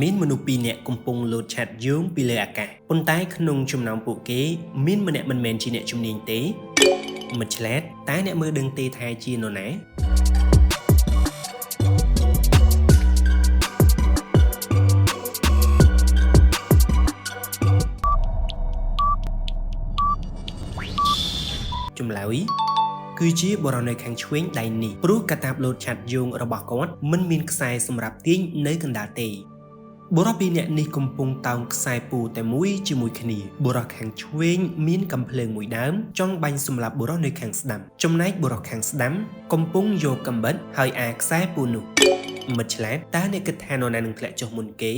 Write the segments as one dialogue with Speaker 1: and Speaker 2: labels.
Speaker 1: មានមនុស្សពីរនាក់កំពុងលោតឆត្រយោងពីលើអាកាសប៉ុន្តែក្នុងចំណោមពួកគេមានម្នាក់មិនមែនជាអ្នកជំនាញទេមិនឆ្លាតតើអ្នកមើលដឹងទេថាជានរណាចម្លើយគឺជាបុរសនៅខាងឆ្វេងដៃនេះព្រោះកាតាបលោតឆត្រយោងរបស់គាត់មិនមានខ្សែសម្រាប់ទាញនៅកណ្ដាលទេបុរសពីរនាក់នេះកំពុងតោងខ្សែពូតែមួយជាមួយគ្នាបុរសខាងឆ្វេងមានកាំភ្លើងមួយដើមចង់បាញ់សម្លាប់បុរសនៅខាងស្ដាំចំណែកបុរសខាងស្ដាំកំពុងយកកាំបិតហើយអាខ្សែពូនោះមិត្តឆ្លាតតើអ្នកគិតថានរណានឹងធ្លាក់ចុះមុនគេ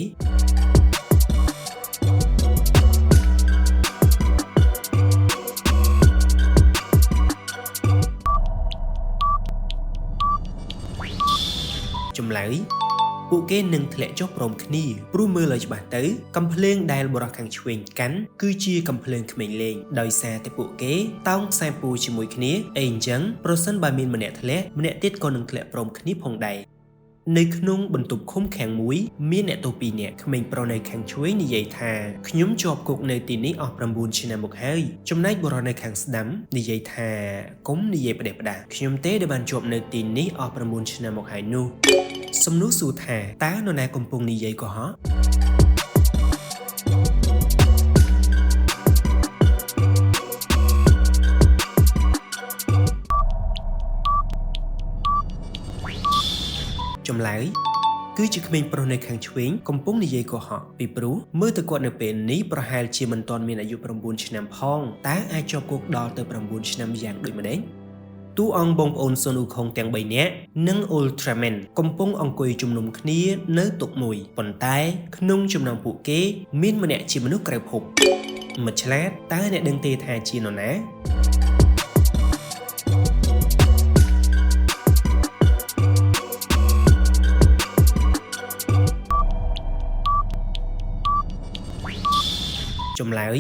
Speaker 1: ចម្លើយពួកគេនឹងធ្លាក់ចុះព្រមគ្នាព្រោះមើលឲ្យច្បាស់ទៅកាំភ្លើងដែលបុរសខាងឆ្វេងកាន់គឺជាកាំភ្លើងក្មេងលេងដោយសារតែពួកគេតោងខ្សែពូជាមួយគ្នាអីអញ្ចឹងប្រសិនបើមានម្នាក់ធ្លាក់ម្នាក់ទៀតក៏នឹងធ្លាក់ព្រមគ្នាផងដែរនៅក្នុងបន្ទប់ឃុំឃាំងមួយមានអ្នកទោសពីរនាក់ក្មេងប្រុសនៅខាងឆ្វេងនិយាយថាខ្ញុំជាប់គុកនៅទីនេះអស់9ឆ្នាំមកហើយចំណែកបុរសនៅខាងស្ដាំនិយាយថាកុំនិយាយផ្ដេសផ្ដាសខ្ញុំទេដែលបានជាប់នៅទីនេះអស់9ឆ្នាំមកហើយនោះសំណួរសួរថាតើនរណាកំពុងនិយាយកុហកចម្លើយគឺជាក្មេងប្រុសនៅខាងឆ្វេងកំពុងនិយាយកុហកពីព្រោះមើលទៅគាត់នៅពេលនេះប្រហែលជាមិនទាន់មានអាយុ9ឆ្នាំផងតើអាចជាប់គុកដល់ទៅ9ឆ្នាំយ៉ាងដូចម្តេចតួអង្គបងប្អូនសុនអ៊ូខុងទាំង3នាក់និង Ultraman កំពុងអង្គុយជំនុំគ្នានៅតុមួយប៉ុន្តែក្នុងចំណោមពួកគេមានម្នាក់ជាមនុស្សក្រៅភពមិនឆ្លាតតើអ្នកដឹងទេថាជានរណាចម្លើយ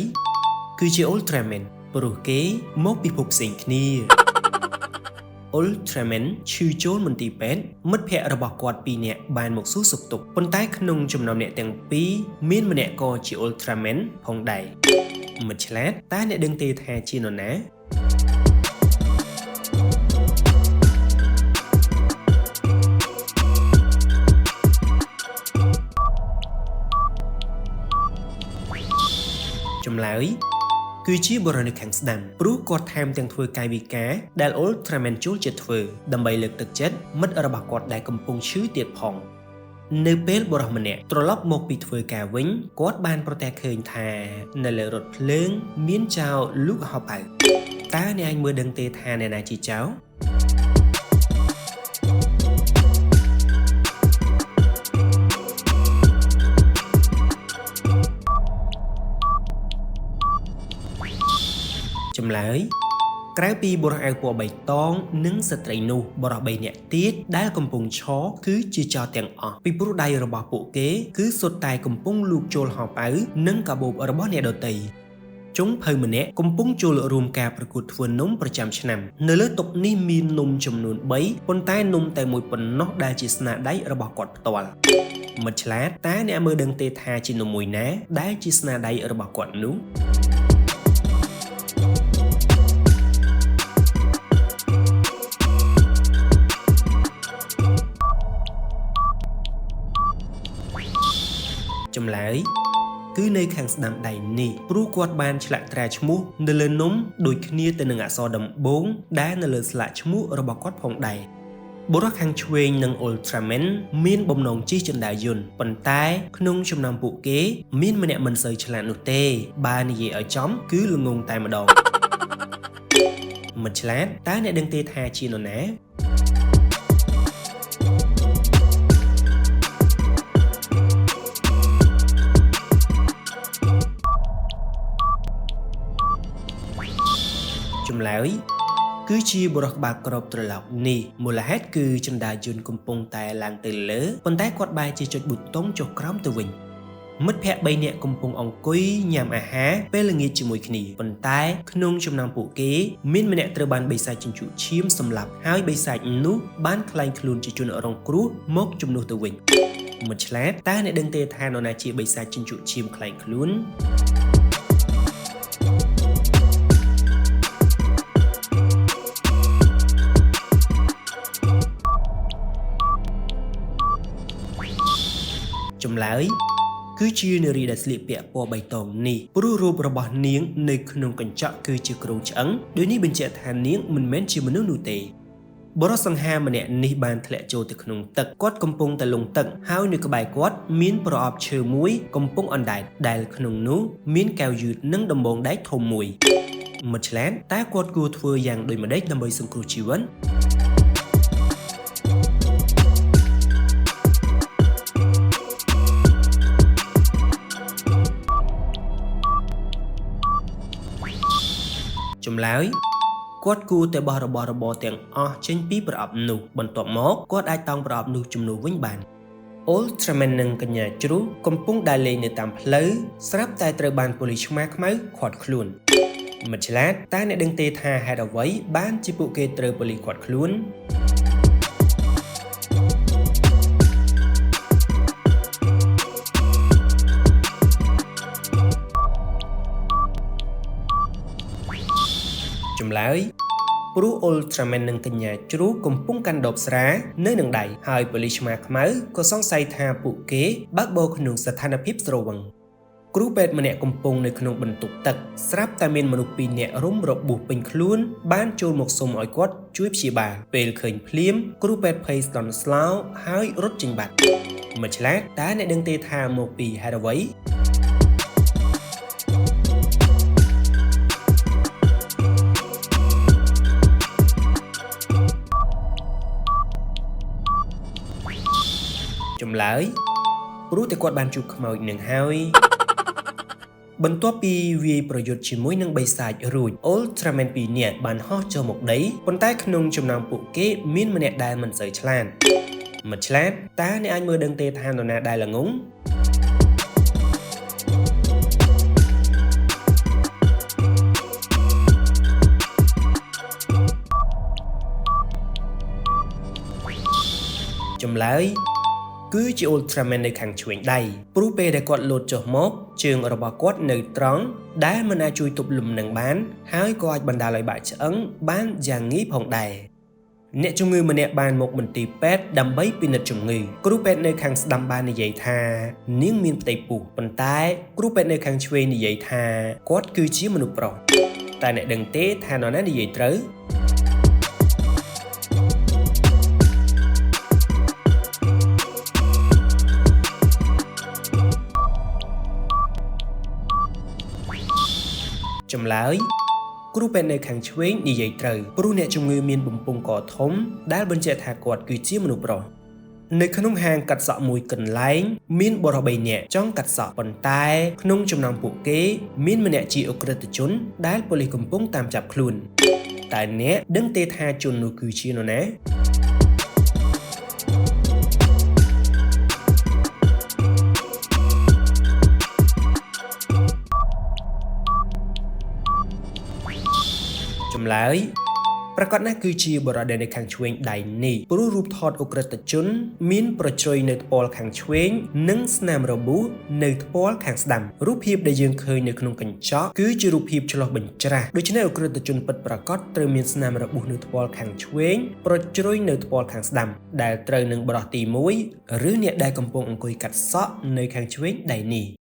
Speaker 1: គឺជា Ultraman ព្រោះគេមកពីភពផ្សេងគ្នា Ultraman ឈឺចូលមន្ទីរពេទ្យមិត្តភ័ក្តិរបស់គាត់ពីរនាក់បានមកសួរសុខទុក្ខប៉ុន្តែក្នុងចំណោមអ្នកទាំងពីរមានម្នាក់ក៏ជា Ultraman ផងដែរមិត្តឆ្លាតតើអ្នកដឹងទេថាជានរណាចម្លើយគឺជាបុរសនៅខាងស្ដាំព្រោះគាត់ថែមទាំងធ្វើកាយវិការដែល Ultraman ចូលចិត្តធ្វើដើម្បីលើកទឹកចិត្តមិត្តរបស់គាត់ដែលកំពុងឈឺទៀតផងនៅពេលបុរសម្នាក់ត្រឡប់មកពីធ្វើការវិញគាត់បានប្រទះឃើញថានៅលើរថភ្លើងមានចោរលូកហោប៉ៅតើអ្នកអាចមើលដឹងទេថាអ្នកណាជាចោរចម្លើយក្រៅពីបុរសអាវពណ៌បៃតងនិងស្ត្រីនោះបុរស3នាក់ទៀតដែលកំពុងឈរគឺជាចោរទាំងអស់ពីព្រោះដៃរបស់ពួកគេគឺសុទ្ធតែកំពុងលូកចូលហោប៉ៅនិងកាបូបរបស់អ្នកដទៃចុងភៅម្នាក់កំពុងចូលរួមការប្រកួតធ្វើនំប្រចាំឆ្នាំនៅលើតុនេះមាននំចំនួន3ប៉ុន្តែនំតែមួយប៉ុណ្ណោះដែលជាស្នាដៃរបស់គាត់ផ្ទាល់មិត្តឆ្លាតតើអ្នកមើលដឹងទេថាជានំមួយណាដែលជាស្នាដៃរបស់គាត់នោះចម្លើយគឺនៅខាងស្ដាំដៃនេះព្រោះគាត់បានឆ្លាក់ត្រាឈ្មោះនៅលើនំដូចគ្នាទៅនឹងអក្សរដំបូងដែលនៅលើស្លាកឈ្មោះរបស់គាត់ផងដែរបុរសខាងឆ្វេងនិង Ultraman មានបំណងជិះជណ្ដើរយន្តប៉ុន្តែក្នុងចំណោមពួកគេមានម្នាក់មិនសូវឆ្លាតនោះទេបើនិយាយឲ្យចំគឺល្ងង់តែម្ដងមិត្តឆ្លាតតើអ្នកដឹងទេថាជានរណាចម្លើយគឺជាបុរសក្បាលក្របត្រឡោកនេះមូលហេតុគឺជណ្ដើរយន្តកំពុងតែឡើងទៅលើប៉ុន្តែគាត់បែរជាចុចប៊ូតុងចុះក្រោមទៅវិញមិត្តភ័ក្តិ3នាក់កំពុងអង្គុយញ៉ាំអាហារពេលល្ងាចជាមួយគ្នាប៉ុន្តែក្នុងចំណោមពួកគេមានម្នាក់ត្រូវបានបិសាចជញ្ជក់ឈាមសម្លាប់ហើយបិសាចនោះបានក្លែងខ្លួនជាជនរងគ្រោះមកជំនួសទៅវិញ មិត្តឆ្លាតតើអ្នកដឹងទេថានរណាជាបិសាចជញ្ជក់ឈាមក្លែងខ្លួនចម្លើយគឺជានារីដែលស្លៀកពាក់ពណ៌បៃតងនេះព្រោះរូបរបស់នាងនៅក្នុងកញ្ចក់គឺជាគ្រោងឆ្អឹងដោយនេះបញ្ជាក់ថានាងមិនមែនជាមនុស្សនោះទេបុរសសង្ហាម្នាក់នេះបានធ្លាក់ចូលទៅក្នុងទឹកគាត់កំពុងតែលង់ទឹកហើយនៅក្បែរគាត់មានប្រអប់ឈើមួយកំពុងអណ្ដែតដែលក្នុងនោះមានកែវយឺតនិងដំបងដែកធំមួយមិត្តឆ្លាតតើគាត់គួរធ្វើយ៉ាងដូចម្តេចដើម្បីសង្គ្រោះជីវិតចម្លើយគាត់គួរតែបោះរបស់របរទាំងអស់ចេញពីប្រអប់នោះបន្ទាប់មកគាត់អាចតោងប្រអប់នោះជំនួសវិញបាន Ultraman និងកញ្ញាជ្រូកកំពុងដើរលេងនៅតាមផ្លូវស្រាប់តែត្រូវបានប៉ូលីសឆ្មាខ្មៅឃាត់ខ្លួនមិត្តឆ្លាតតើអ្នកដឹងទេថាហេតុអ្វីបានជាពួកគេត្រូវប៉ូលីសឃាត់ខ្លួនចម្លើយព្រោះ Ultraman និងកញ្ញាជ្រូកកំពុងកាន់ដបស្រានៅនឹងដៃហើយប៉ូលីសឆ្មាខ្មៅក៏សង្ស័យថាពួកគេបើកបរក្នុងស្ថានភាពស្រវឹងគ្រូពេទ្យម្នាក់កំពុងនៅក្នុងបន្ទប់ទឹកស្រាប់តែមានមនុស្សពីរនាក់រុំរបួសពេញខ្លួនបានចូលមកសុំឲ្យគាត់ជួយព្យាបាលពេលឃើញភ្លាមគ្រូពេទ្យភ័យស្លន់ស្លោហើយរត់ចេញបាត់មិត្តឆ្លាតតើអ្នកដឹងទេថាមកពីហេតុអ្វីចម្លើយព្រោះតែគាត់បានជួបខ្មោចនឹងហើយបន្ទាប់ពីវាយប្រយុទ្ធជាមួយនឹងបិសាចរួច Ultraman ពីរនាក់បានហោះចុះមកដីប៉ុន្តែក្នុងចំណោមពួកគេមានម្នាក់ដែលមិនសូវឆ្លាតមិត្តឆ្លាតតើអ្នកអាចមើលដឹងទេថានរណាដែលល្ងង់ចម្លើយគឺជា Ultraman នៅខាងឆ្វេងដៃព្រោះពេលដែលគាត់លោតចុះមកជើងរបស់គាត់នៅត្រង់ដែលមិនអាចជួយទប់លំនឹងបានហើយក៏អាចបណ្ដាលឲ្យបាក់ឆ្អឹងបានយ៉ាងងាយផងដែរអ្នកជំងឺម្នាក់បានមកមន្ទីរពេទ្យដើម្បីពិនិត្យជំងឺគ្រូពេទ្យនៅខាងស្ដាំបាននិយាយថានាងមានផ្ទៃពោះប៉ុន្តែគ្រូពេទ្យនៅខាងឆ្វេងនិយាយថាគាត់គឺជាមនុស្សប្រុសតែអ្នកដឹងទេថានរណានិយាយត្រូវចម្លើយគ្រូពេទ្យនៅខាងឆ្វេងនិយាយត្រូវព្រោះអ្នកជំងឺមានបំពង់កធំដែលបញ្ជាក់ថាគាត់គឺជាមនុស្សប្រុសនៅក្នុងហាងកាត់សក់មួយកន្លែងមានបុរស3នាក់ចង់កាត់សក់ប៉ុន្តែក្នុងចំណោមពួកគេមានម្នាក់ជាឧក្រិដ្ឋជនដែលប៉ូលីសកំពុងតាមចាប់ខ្លួនតើអ្នកដឹងទេថាជននោះគឺជានរណាចម្លើយប្រាកដណាស់គឺជាបុរសដែលនៅខាងឆ្វេងដៃនេះព្រោះរូបថតឧក្រិដ្ឋជនមានប្រជ្រុយនៅថ្ពាល់ខាងឆ្វេងនិងស្នាមរបួសនៅថ្ពាល់ខាងស្ដាំរូបភាពដែលយើងឃើញនៅក្នុងកញ្ចក់គឺជារូបភាពឆ្លុះបញ្ច្រាស់ដូច្នេះឧក្រិដ្ឋជនពិតប្រាកដត្រូវមានស្នាមរបួសនៅថ្ពាល់ខាងឆ្វេងប្រជ្រុយនៅថ្ពាល់ខាងស្ដាំដែលត្រូវនឹងបុរសទី1ឬអ្នកដែលកំពុងអង្គុយកាត់សក់នៅខាងឆ្វេងដៃនេះ